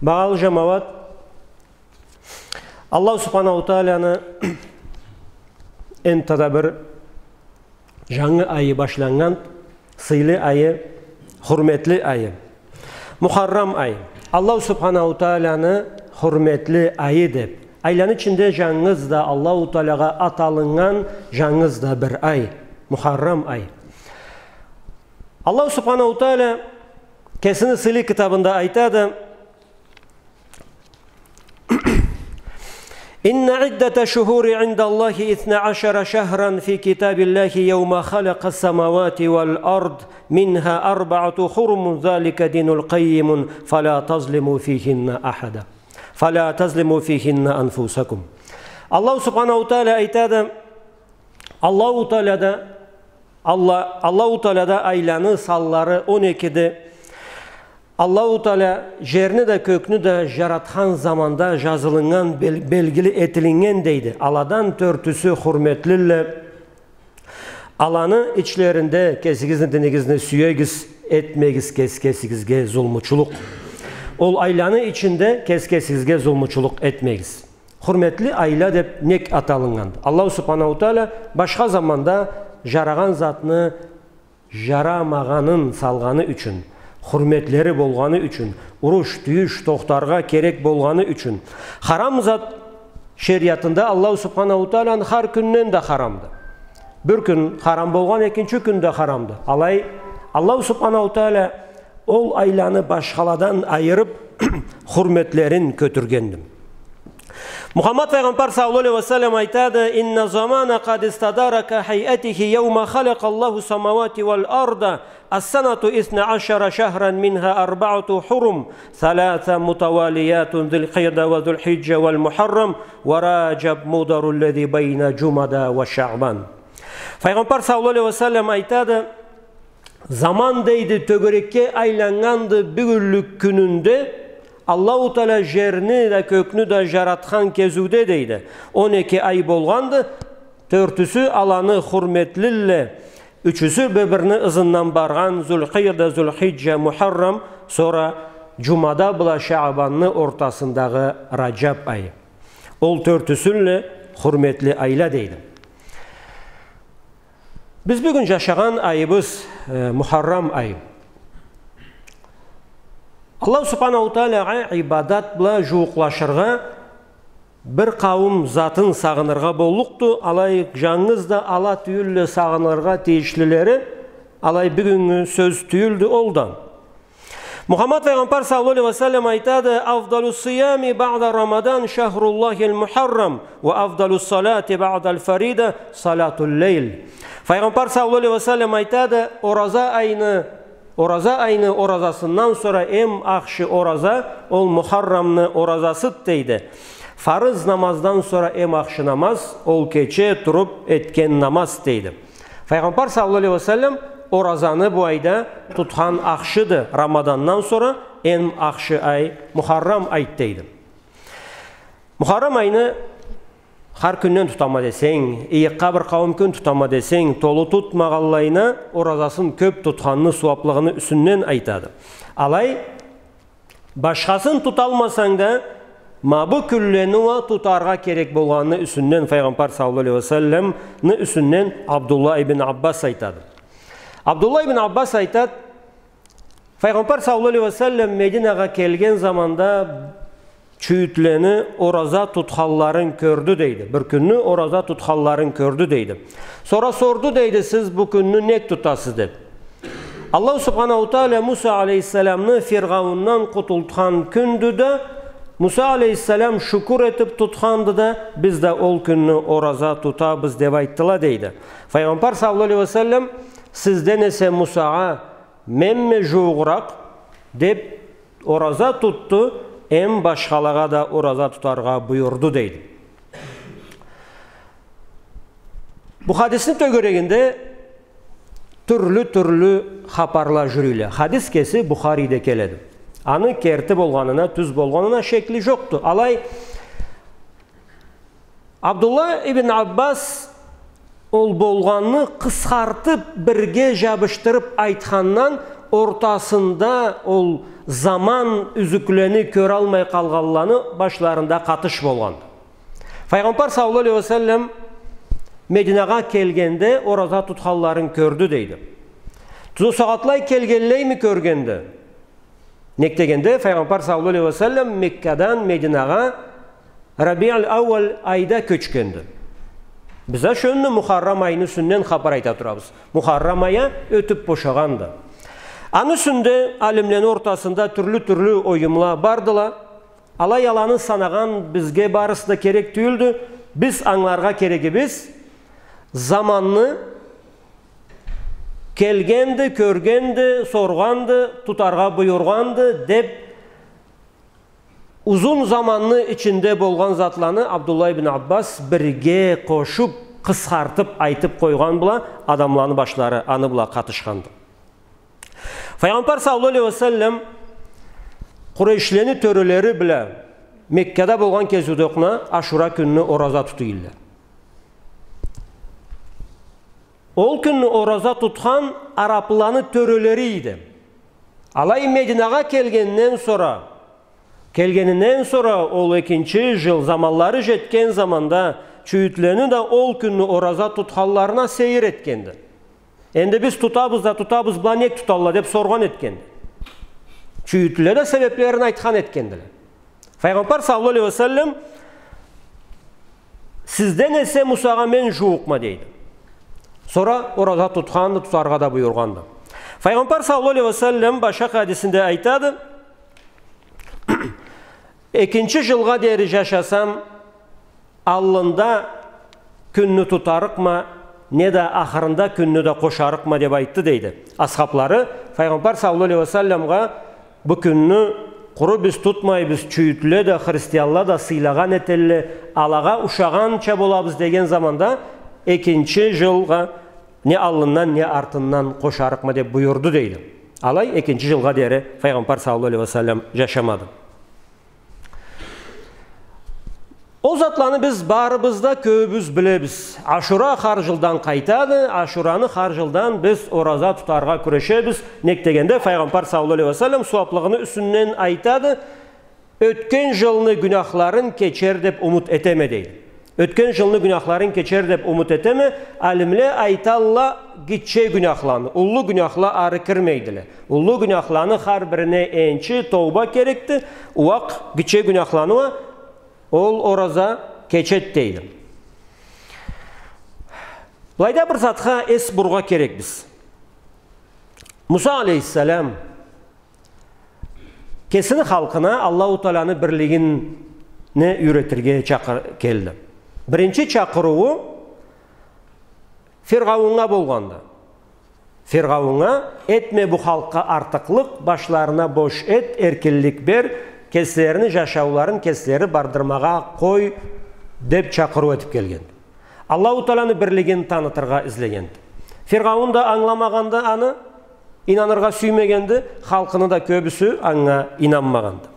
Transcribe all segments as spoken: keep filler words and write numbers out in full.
Багъалы жамауат, Аллаху Субханаху Тааланы энтта да бир жангы айы башланнган, сыйлы айы, хурметли айы. Мухаррам ай. Аллаху Субханаху Тааланы хурметли айы деп. Айланы ичинде жангыз да Аллаху Таалагъа аталыннган жангыз да бир ай. Мухаррам ай. Аллаху Субханаху Таала кесини сыйлы китабында айтады: إن عدة الشهور عند الله اثنا عشر شهرا في كتاب الله يوم خلق السماوات والأرض منها أربعة حرم ذلك الدين القيم فلا تظلموا فيهن أحدا فلا تظلموا فيهن أنفسكم. Аллаху Субханаху Таала айтады, Аллаху Таалада, Алла-, Аллаху Таалада айланы санлары он экиди. Аллаху Таала жерни да, кёкню да жаратхан заманда жазылыннган, бел-, белгили этилиннген дейди. Аладан тёртюсю хурметлиле. Аланы ичлеринде кесигизни динигизни сюегиз, этмегиз кес-, кесигизге зулмучулукъ. Ол айланы ичинде кес-, кесигизге зулмучулукъ этмегиз. Хурметли айла деп нек аталыннганды? Аллаху Субханаху Таала башха заманда жарагъан затны жарамагъанын салгъаны ючюн, хурметлери болгъаны ючюн, уруш, тюйюш тохтаргъа керек болгъаны ючюн. Харам зат шериатында Аллаху Субханаху Тааланы хар кюнден да харамды. Бир кюн харам болгъан, экинчи кюн да харамды. Алай, Аллаху Субханаху Таала ол айланы башхаладан айырып, хурметлерин кётюргенди. Мухаммад файгъамбар саллаллаху алейхи ва саллам айтады: إن الزمان قد استدار كهيئته يوم خلق الله السماوات والأرض، السنة اثنا عشر شهرا منها أربعة حرم، ثلاثة متواليات ذو القعدة وذو الحجة والمحرم ورجب مضر الذي بين جمادى وشعبان. Файгъамбар саллаллаху алейхи ва саллам айтады: Заман, дейди, тёгерекге айланнганды бюгюнлюк кюнюнде, Аллаху Таала жерни да, кёкню да жаратхан кезиуде, дейди, он эки ай болгъанды, тёртюсю аланы хурметлиле, ючюсю бир-бирини ызындан баргъан: Зулкъида, Зулхиджа, Мухаррам, сора Джумада бла Шаъбанны ортасындагъы Раджаб ай. Ол тёртюсюле хурметли айла, дейди. Биз бюгюн жашагъан айыбыз, э, Мухаррам ай. Аллаху Субханаху Таалагъа ибадат бла жууукълашыргъа бир къауум затын сагъыныргъа боллукъду, алай жангыз да ала тюйюлле сагъыныргъа тийишлилери, алай бюгюннгю сёз тюйюлдю ол да. Мухаммад файгъамбар саллаллаху алейхи ва саллам айтады: أفضل الصيام بعد رمضان شهر الله المحرم، وأفضل الصلاة بعد الفريضة صلاة الليل. Файгъамбар саллаллаху алейхи ва саллам айтады: ораза айны, ораза айны оразасындан сора эм ахшы ораза ол Мухаррамны оразасыды, дейди. Фарыз намаздан сора эм ахшы намаз ол кече туруп этген намаз, дейди. Файгъамбар саллаллаху алейхи ва саллам оразаны бу айда тутхан ахшыды, Рамадандан сора эм ахшы ай Мухаррам айды, дейди. Мухаррам айны хар кюнден тутама десенг, ыйыкъгъа бир къауум кюн тутама десенг, толу тутмагъанлайына оразасын кёп тутханны сууаблыгъыны юсюнден айтады. Алай, башхасын туталмасанг да, ма бу кюнлени уа тутаргъа керек болгъаныны юсюнден Файгъамбар саллаллаху алейхи ва салламны юсюнден Абдуллах ибн Аббас айтады. Абдуллах ибн Аббас айтады, Файгъамбар саллаллаху алейхи ва саллам Мединагъа келген заманда чюйютлени ораза тутханларын кёрдю, дейди. Бир кюнню ораза тутханларын кёрдю, дейди. Сора сорду, дейди: «Сиз бу кюнню нек тутасыз?» — деп. Аллаху Субханаху Таала Муса алейхиссаламны Фиргъаундан къутултхан кюндю да, Муса алейхиссалам шукур этип тутханды да, биз да ол кюнню ораза тутабыз, деп айтдыла, дейди. Файгъамбар саллаллаху алейхи ва саллам: «Сизден эсе Мусагъа менме жуугъуракъ», — деп, ораза тутду, эм башхалагъа да ораза тутаргъа буюрду, дейди. Бу хадисни тёгерегинде тюрлю-тюрлю хапарла жюрюйле. Хадис кеси Бухариде келеди. Аны керти болгъанына, тюз болгъанына шекли жокъду. Алай, Абдуллах ибн Аббас ол болгъанны къысхартып, бирге жабышдырып айтхандан, ортасында ол заман юзюклени кёралмай къалгъанланы башларында къатыш болгъан. Файгъамбар саллаллаху алейхи ва саллам Мединагъа келгенде ораза тутханларын кёрдю, дейди. Ту-, сагъатлай келгенлейми кёргенди? Нек дегенде, Файгъамбар саллаллаху алейхи ва саллам Меккадан Мединагъа Рабиуль-Ауаль айда кёчгенди. Биз а шёндю Мухаррам айны юсюнден хапар айта турабыз. Мухаррам айы ётюп бошагъанды. Аны юсюнде алимлени ортасында тюрлю-тюрлю оюмла бардыла. Алай аланы санагъан бизге барысы да керек тюйюлдю. Биз ангыларгъа керегибиз заманны, келгенди, кёргенди, соргъанды, тутаргъа буюргъанды деп, узун заманны ичинде болгъан затланы Абдуллах ибн Аббас бирге къошуп, къысхартып айтып къойгъан бла адамланы башлары аны бла къатышханды. Файгъамбар саллаллаху алейхи ва саллам Къурейшлени тёрелери бла Меккада болгъан кезиуде окъуна Ашура кюнню ораза тутуйла. Ол кюнню ораза тутхан арапланы тёрелери эди. Алай Мединагъа келгенден сора, келгенинден сора ол экинчи жыл заманлары жетген заманда чюйютлени да ол кюнню ораза тутханларына сейир этгенди. Энди биз тутабыз да тутабыз, была нек туталла деп соргъан этгенди. Чюйютле да себеплерин айтхан этгендиле. Файгъамбар саллаллаху алейхи ва саллам: «Сизден эсе Мусагъа мен жууукъма», — дейди. Сора ораза тутханды, тутаргъа да буюргъанды. Файгъамбар саллаллаху алейхи ва саллам башха хадисинде айтады: «Экинчи жылгъа дери жашасам, аллында кюнню тутарыкъма, неда ахырында кюнню да къошарыкъма», — деп айтды, дейди. Асхаблары Файгъамбар саллаллаху алейхи ва салламгъа: «Бу кюнню къуру биз тутмайбыз, чюйютле да, христианла да сыйлагъан этелле, алагъа ушагъанча болабыз», — деген заманда экинчи жылгъа не аллындан, не артындан къошарыкъма деп буюрду, дейди. Алай экинчи жылгъа дери Файгъамбар саллаллаху алейхи ва саллам жашамады. Ол затланы биз барыбыз да кёбюбюз билебиз. Ашура хар жылдан къайтады, Ашураны хар жылдан биз ораза тутаргъа кюрешебиз. Нек дегенде, Файгъамбар саллаллаху алейхи ва саллам сууаблыгъыны юсюнден айтады: «Ётген жылны гюнахларын кечер деп умут этеме», — дейди. «Ётген жылны гюнахларын кечер деп умут этеме». Алимле айталла, гитче гюнахланы, уллу гюнахла ары кирмейдиле. Уллу гюнахланы хар бирине энчи тоуба керекди, уакъ гитче гюнахланы уа ол ораза кечет, дейди. Былайда бир затха эс бурургъа керекбиз. Муса алейхиссалам кесини халкъына Аллаху Тааланы бирлигин юйретирге чакъыр-, келди. Биринчи чакъырыуу Фиргъаууннга болгъанды. Фиргъаууннга: «Этме бу халкъгъа артыкълыкъ, башларына бош эт, эркинлик бер, кеслерини жашауларын кеслери бардырмагъа къой», — деп чакъырыу этип келген. Аллаху Тааланы бирлигин танытыргъа излегенди. Фиргъаун да ангыламагъанды аны, ийнаныргъа сюймегенди, халкъыны да кёбюсю анга ийнанмагъанды.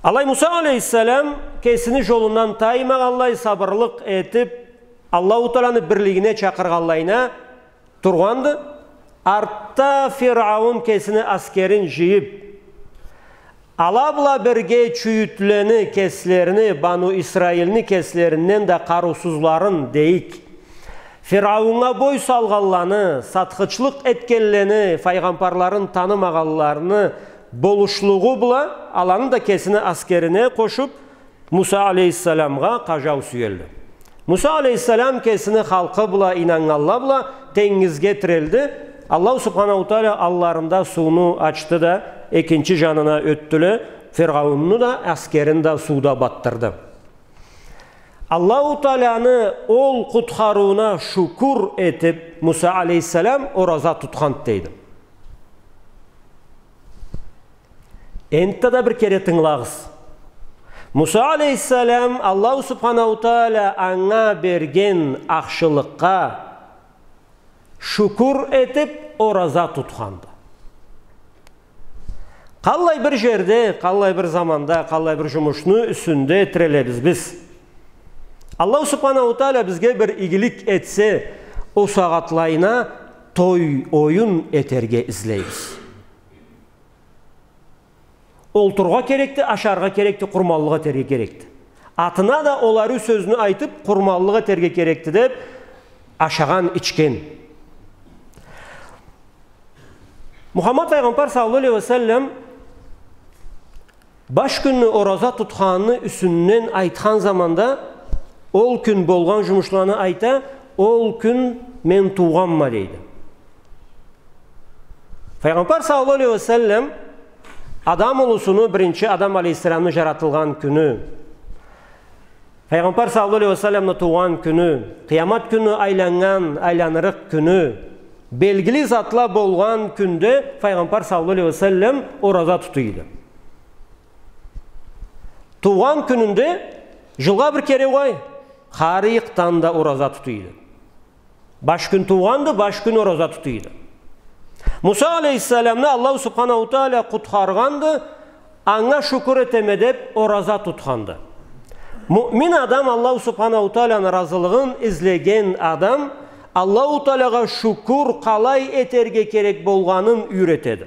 Алай Муса алейхиссалам кесини жолундан таймагъанлай сабырлыкъ этип, Аллаху Тааланы бирлигине чакъыргъанлайына тургъанды. Артда Фиргъаун кесини аскерин жыйып, ала бла бирге чюйютлени, кеслерини, Бану Исраилни кеслеринден да къарыусузларын дейик, Фиргъауннга бой салгъанланы, сатхычлыкъ этгенлени, файгъамбарларын танымагъанланы болушлугъу бла, аланы да кесини аскерине къошуп, Муса алейхиссаламгъа къажау сюелди. Муса алейхиссалам кесини халкъы бла, ийнаннганла бла тенгизге тирелди. Аллаху Субханаху Таала алларында сууну ачды да, экинчи жанына ётдюле, Фиргъаунну да, аскерин да сууда батдырды. Аллаху Тааланы ол къутхарыуна шукур этип, Муса алейхиссалам ораза тутханды, дейди. Энтта да бир кере тынгылагъыз. Муса алейхиссалам Аллаху Субханаху Таала анга берген ахшылыкъгъа шукур этип, ораза тутханды. Къаллай бир жерде, къаллай бир заманда, къаллай бир жумушну юсюнде тирелебиз биз. Аллаху Субханаху Таала бизге бир игилик этсе, ол сагъатлайына той-оюн этерге излейбиз. олтурургъа керекди, ашаргъа керекди, къурманлыкъ этерге керекди. Атына да ол ариу сёзню айтып, къурманлыкъ этерге керекди деп, ашагъан, ичген. Мухаммад файгъамбар саллаллаху алейхи ва саллам баш кюнню ораза тутханыны юсюнден айтхан заманда, ол кюн болгъан жумушланы айта, ол кюн мен туугъанма, дейди. Файгъамбар саллаллаху алейхи ва саллам адам улусуну биринчи Адам алейхиссаламны жаратылгъан кюню, Файгъамбар саллаллаху алейхи ва салламны туугъан кюню, къыямат кюнню айланнган, айланырыкъ кюню, белгили затла болгъан кюнде Файгъамбар саллаллаху алейхи ва саллам ораза тутуйду. Туугъан кюнюнде жылгъа бир кере угъай, хар ыйыкъдан да ораза тутуйду. Баш кюн туугъанды, баш кюн ораза тутуйду. Муса алейхиссаламны Аллаху субханаху тааля къутхаргъанды, анга шукур этеме деп ораза тутханды. Муъмин адам, Аллаху субханаху тааляны ыразылыгъын излеген адам, Аллаху таалягъа шукур къалай этерге керек болгъанын юйретеди.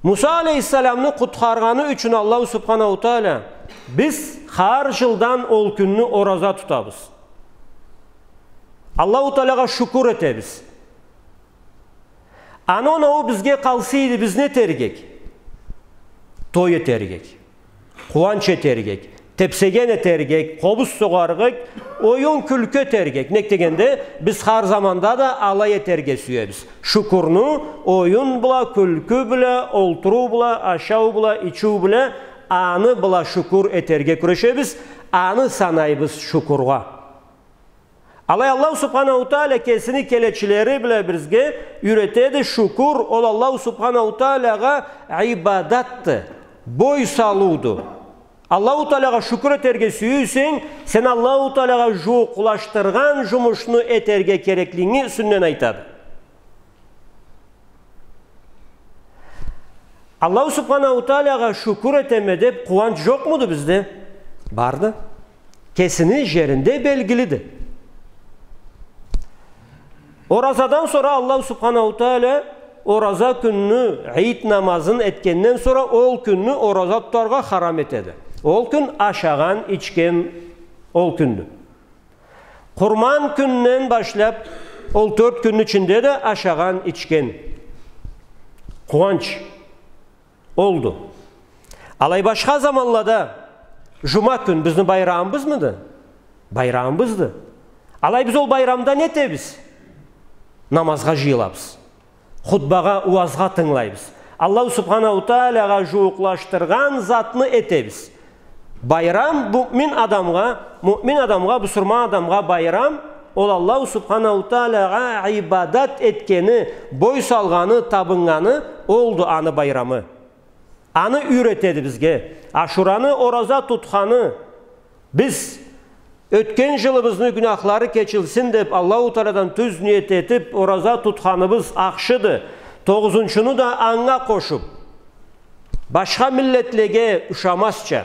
Муса алейхиссаламны къутхаргъаны ючюн Аллаху субханаху тааля, биз хар жылдан ол кюнню ораза тутабыз. Аллаху таалягъа шукур этебиз. Аны оноуу бизге къалса эди, биз не этергек? Той этерге. Къууанч этерге, тепсеген этерге, къобуз согъаргъа, оюн, кюлкю этерге. Нек дегенде, биз хар заманда да алай этерге сюебиз. Шукурну оюн бла, кюлкю бла, олтуруу бла, ашау бла, ичиу бла, аны бла шукур этерге кюрешебиз, аны санайбыз шукургъа. Алай Аллаху субханаху тааля кесини келечилери бла бизге юйретеди, шукур, ол Аллаху субханаху таалягъа ибадатды, бой салыуду. Аллаху таалягъа шукур этерге сюйсенг, сен Аллаху таалягъа жууукълашдыргъан жумушну этерге кереклигинги юсюнден айтады. Аллаху субханаху таалягъа шукур этеме деп къууанч жокъмуду бизде? Барды. Кесини жеринде белгилиди. Оразадан сора Аллаху субханаху тааля ораза кюнню, ид намазын этгенден сора, ол кюнню ораза тутаргъа харам этеди. Ол кюн ашагъан, ичген ол кюндю. Къурман кюнден башлап, ол тёрт кюнню ичинде да ашагъан, ичген. Къууанч олду. Алай башха заманлада, жума кюн бизни байрамыбызмыды? Байрамыбызды. Алай биз ол байрамда не этебиз? Намазгъа жыйылабыз. Хутбагъа, уазгъа тынгылайбыз. Аллаху субханаху таалягъа жууукълашдыргъан затны этебиз. Байрам муъмин адамгъа, муъмин адамгъа, бусурман адамгъа байрам, ол Аллаху субханаху таалягъа ибадат этгени, бой салгъаны, табыннганы, олду аны байрамы. Аны юйретеди бизге. Ашураны ораза тутханы, биз ётген жылыбызны гюнахлары кечилсин деп, Аллаху таалядан тюз ниет этип, ораза тутханыбыз ахшыды. Тогъузунчуну да анга къошуп, башха миллетлеге ушамазча,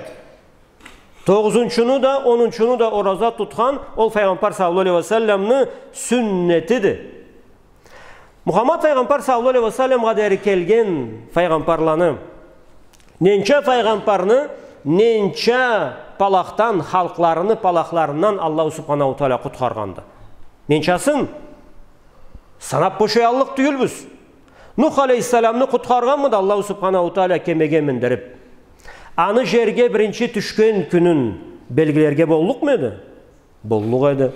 тогъузунчуну да, онунчуну да ораза тутхан, ол Файгъамбар саллаллаху алейхи ва салламны сюннетиди. Мухаммад файгъамбар саллаллаху алейхи ва салламгъа дери келген файгъамбарланы, ненча файгъамбарны, ненча палахдан, халкъларыны палахларындан Аллаху субханаху тааля къутхаргъанды? Ненчасын? Санап бошаяллыкъ тюйюлбюз. Нух алейхиссаламны къутхаргъанмыды Аллаху субханаху тааля кемеге миндирип? Аны жерге биринчи тюшген кюнюн белгилерге боллукъму эди? Боллукъ эди.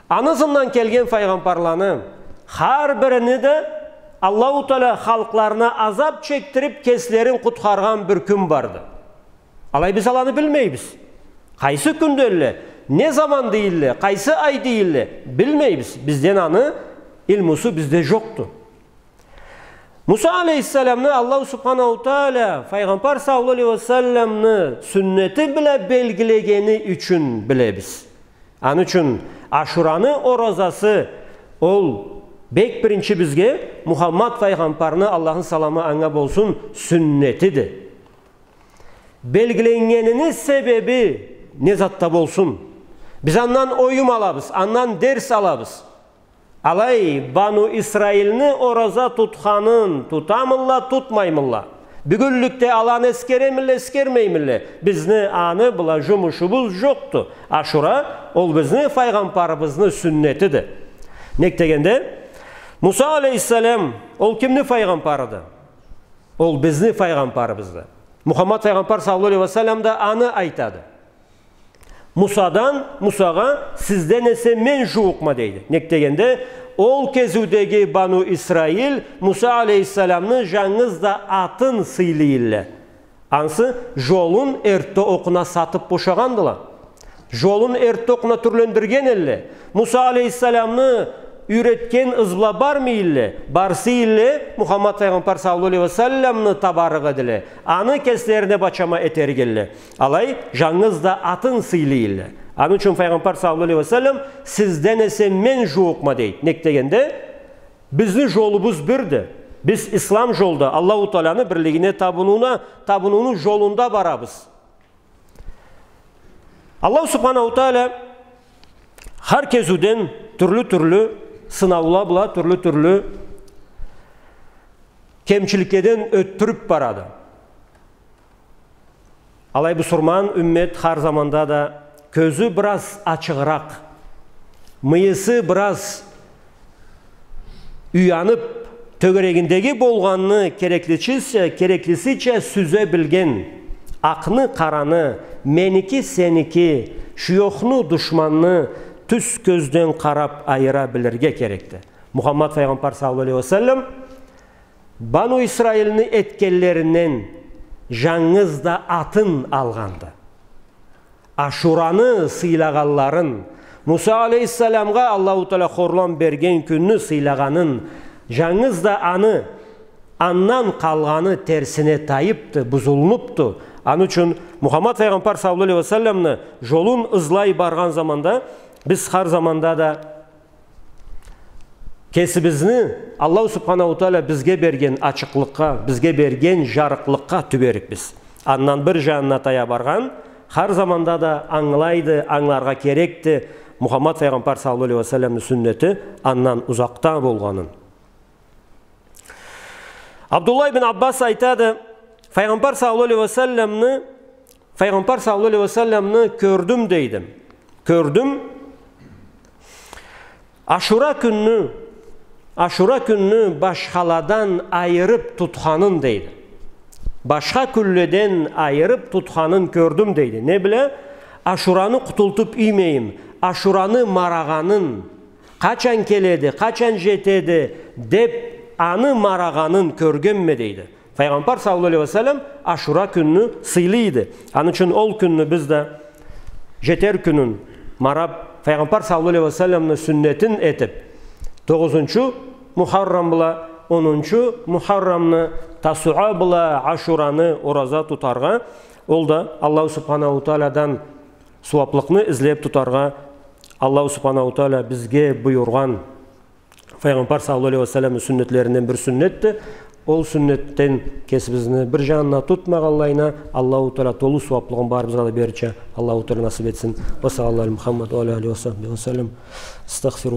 Аны ызындан келген файгъамбарланы, хар бирини да Аллаху тааля халкъларына азап чекдирип, кеслерин къутхаргъан бир кюн барды. Алай биз аланы билмейбиз. Къайсы кюндюлле, не заман дейилле, къайсы ай дейилле, билмейбиз. Бизден аны илмусу бизде жокъду. Муса алейхиссаламны Аллаху субханаху тааля файгъамбар саллаллаху алейхи ва салламны сюннети бла белгилегени ючюн билебиз. Аны ючюн Ашураны оразасы ол бек биринчи бизге Мухаммад файгъамбарны, Аллахны саламы анга болсун, сюннетиди. Белгиленнгенини себеби не затда болсун, биз андан оюм алабыз, андан дерс алабыз. Алай, Бану Исраилни ораза тутханын тутамылла, тутмаймылла. Бюгюнлюкде аланы эсгеремилле, эсгермеймилле. Бизни аны бла жумушубуз жокъду. Ашура, ол бизни файгъамбарыбызны сюннетиди. Нек дегенде, Муса алейхиссалам, ол кимни файгъамбарыды? Ол бизни файгъамбарыбызды. Мухаммад файгъамбар саллаллаху алейхи ва саллам да аны айтады. Мусадан, Мусагъа, сизден эсе мен жууукъма, дейди. Нек дегенде, ол кезиудеги Бану Исраил Муса алейхиссаламны жангыз да атын сыйлай элле. Ансы жолун эртте окъуна сатып бошагъандыла. Жолун эртте окъуна тюрлендирген элле. Муса алейхиссаламны юйретген ыз бла бармай элле, барсай элле, Мухаммад файгъамбар саллаллаху алейхи ва салламны табарыкъ эдиле. Аны кеслерине бачама этерик элле. Алай, жангыз да атын сыйлай элле. Аны ючюн файгъамбар саллаллаху алейхи ва саллам, сизден эсе мен жууукъма, дейди. Нек дегенде, бизни жолубуз бирди. Биз ислам жолда, Аллаху Тааланы бирлигине табынууна, табынууну жолунда барабыз. Аллаху Субханаху Таала хар кезиуден тюрлю-тюрлю сынаула бла, тюрлю-тюрлю кемчиликледен ётдюрюп барады. Алай бусурман уммет хар заманда да кёзю бир аз ачыгъыракъ, мыйысы бир аз уянып, тёгерегиндеги болгъанны керекличисе-, кереклисича сюзе билген, акъны, къараны, меники, сеники, шуёхну, душманны тюз кёзден къарап айыра билирге керекди. Мухаммад файгъамбар саллаллаху алейхи ва саллам Бану Исраилни этгенлеринден жангыз да атын алгъанды. Ашураны сыйлагъанларын, Муса алейхиссаламгъа Аллаху Таала хорлам берген кюнню сыйлагъанын, жангыз да аны, андан къалгъаны терсине тайыпды, бузулунупду. Аны ючюн Мухаммад файгъамбар саллаллаху алейхи ва салламны жолун ызлай баргъан заманда, биз хар заманда да кесибизни Аллаху Субханаху Таала бизге берген ачыкълыкъгъа, бизге берген жарыкълыкъгъа тюберикбиз. Андан бир жанына тая баргъан, хар заманда да ангылайды, ангыларгъа керекди, Мухаммад файгъамбар саллаллаху алейхи ва салламны сюннети андан узакъда болгъанын. Абдуллах ибн Аббас айтады, файгъамбар саллаллаху алейхи ва салламны, файгъамбар саллаллаху алейхи ва салламны кёрдюм, дейди. Кёрдюм, Ашура кюнню, Ашура кюнню башхаладан айырып тутханын, дейди. Башха кюнледен айырып тутханын кёрдюм, дейди. Не бла? Ашураны къутултуп иймейим, Ашураны марагъанын, къачан келеди, къачан жетеди деп, аны марагъанын кёргенме, дейди. Файгъамбар саллаллаху алейхи ва саллам Ашура кюнню сыйлайды. Аны ючюн ол кюнню биз да жетер кюнюн марап, файгъамбар саллаллаху алейхи ва салламны сюннетин этип, тогъузунчу Мухаррам бла онунчу Мухаррамны Тасуа бла Ашураны ораза тутаргъа, ол да Аллаху Субханаху Тааладан сууаплыкъны излеп тутаргъа Аллаху Субханаху Тааля бизге буюргъан, Файгъамбар саллаллаху алейхи ва салламны сюннетлеринден бир сюннетди. Ол сюннетден кесибизни бир жанына тутмагъанлайына, Аллаху Тааля толу сууаплыгъын барыбызгъа да берирча Аллаху Тааля насып этсин. Ва саллаллаху аля Мухаммад ва аля алихи ва сахбихи ва саллам. Астагъфируллах.